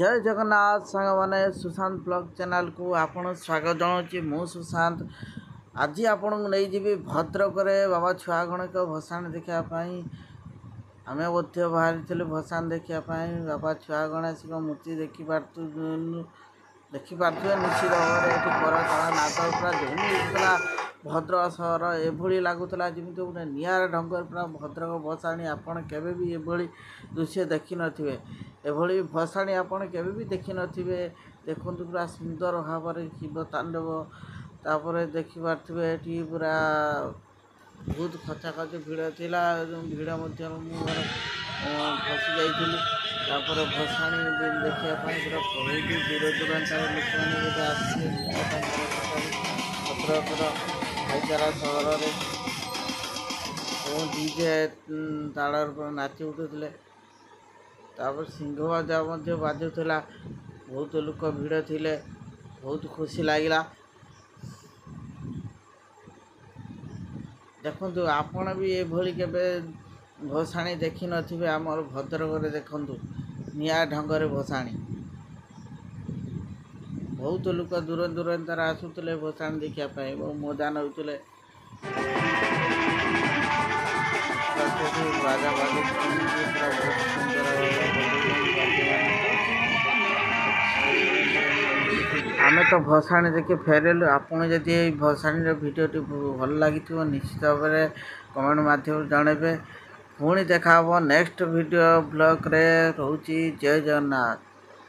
ଜୟ ଜଗନ୍ନାଥ ସାଙ୍ଗମାନେ, ସୁଶାନ୍ତ ବ୍ଲଗ୍ ଚ୍ୟାନେଲକୁ ଆପଣ ସ୍ୱାଗତ ଜଣାଉଛି। ମୁଁ ସୁଶାନ୍ତ, ଆଜି ଆପଣଙ୍କୁ ନେଇଯିବି ଭଦ୍ରକରେ ବାବା ଛୁଆଗଣଙ୍କ ଭସାଣି ଦେଖିବା ପାଇଁ। ଆମେ ମଧ୍ୟ ବାହାରିଥିଲୁ ଭସାଣି ଦେଖିବା ପାଇଁ। ବାବା ଛୁଆ ଗଣେଶଙ୍କ ମୂର୍ତ୍ତି ଦେଖିପାରୁଥିବେ ନିଶ୍ଚିତ ଭାବରେ। ଏଠି କରତାଳ ନାଦ ପୁରା ଝୁମି ଉଠୁଥିଲା ଭଦ୍ରକ ସହର। ଏଭଳି ଲାଗୁଥିଲା ଯେମିତି ଗୋଟେ ନିଆରା ଢଙ୍ଗରେ ପୁରା ଭଦ୍ରକ ଭସାଣି। ଆପଣ କେବେ ବି ଏଭଳି ଦୃଶ୍ୟ ଦେଖିନଥିବେ, ଏଭଳି ଭସାଣି ଆପଣ କେବେ ବି ଦେଖିନଥିବେ। ଦେଖନ୍ତୁ, ପୁରା ସୁନ୍ଦର ଭାବରେ ଶିବ ତାଣ୍ଡବ। ତାପରେ ଦେଖିପାରୁଥିବେ, ଏଠି ପୁରା ବହୁତ ଖଚାଖଚ ଭିଡ଼ ଥିଲା। ଭିଡ଼ ମଧ୍ୟରେ ମୁଁ ମୋର ଫସି ଯାଇଥିଲି। ତାପରେ ଭସାଣି ଦେଖିବା ପାଇଁ ପୁରା ବହୁତ ଦୂର ଦୂରାନ୍ତର ଲୋକମାନେ ଗୋଟେ ଆସିଥିଲେ ଦେଖିବା ପାଇଁ ଭସାଣି। ଭଦ୍ରକର ଭାଇଚାରା ସହରରେ ଏବଂ ଡିଜେ ତାଳରେ ପୁରା ନାଚି ଉଠୁଥିଲେ। ତାପରେ ସିଂହ ବାଜା ମଧ୍ୟ ବାଜୁଥିଲା। ବହୁତ ଲୋକ ଭିଡ଼ ଥିଲେ, ବହୁତ ଖୁସି ଲାଗିଲା। ଦେଖନ୍ତୁ, ଆପଣ ବି ଏଭଳି କେବେ ଭସାଣି ଦେଖିନଥିବେ। ଆମର ଭଦ୍ରକରେ ଦେଖନ୍ତୁ ନିଆଁ ଢଙ୍ଗରେ ଭସାଣି। ବହୁତ ଲୋକ ଦୂର ଦୂରାନ୍ତର ଆସୁଥିଲେ ଭସାଣି ଦେଖିବା ପାଇଁ ଏବଂ ମଜା ନେଉଥିଲେ। ବାଜା ବାଜୁଛି ପୁରା ବହୁତ ସୁନ୍ଦର ଭାବରେ ବଜାଉଛନ୍ତି ବାଦ୍ୟମାନେ। ଆମେ ତ ଭସାଣି ଦେଖି ଫେରିଲୁ। ଆପଣ ଯଦି ଏଇ ଭସାଣିର ଭିଡ଼ିଓଟି ଭଲ ଲାଗିଥିବ, ନିଶ୍ଚିତ ଭାବରେ କମେଣ୍ଟ ମାଧ୍ୟମରେ ଜଣାଇବେ। ପୁଣି ଦେଖା ହେବ ନେକ୍ସଟ ଭିଡ଼ିଓ ବ୍ଲଗ୍ରେ। ରହୁଛି, ଜୟ ଜଗନ୍ନାଥ।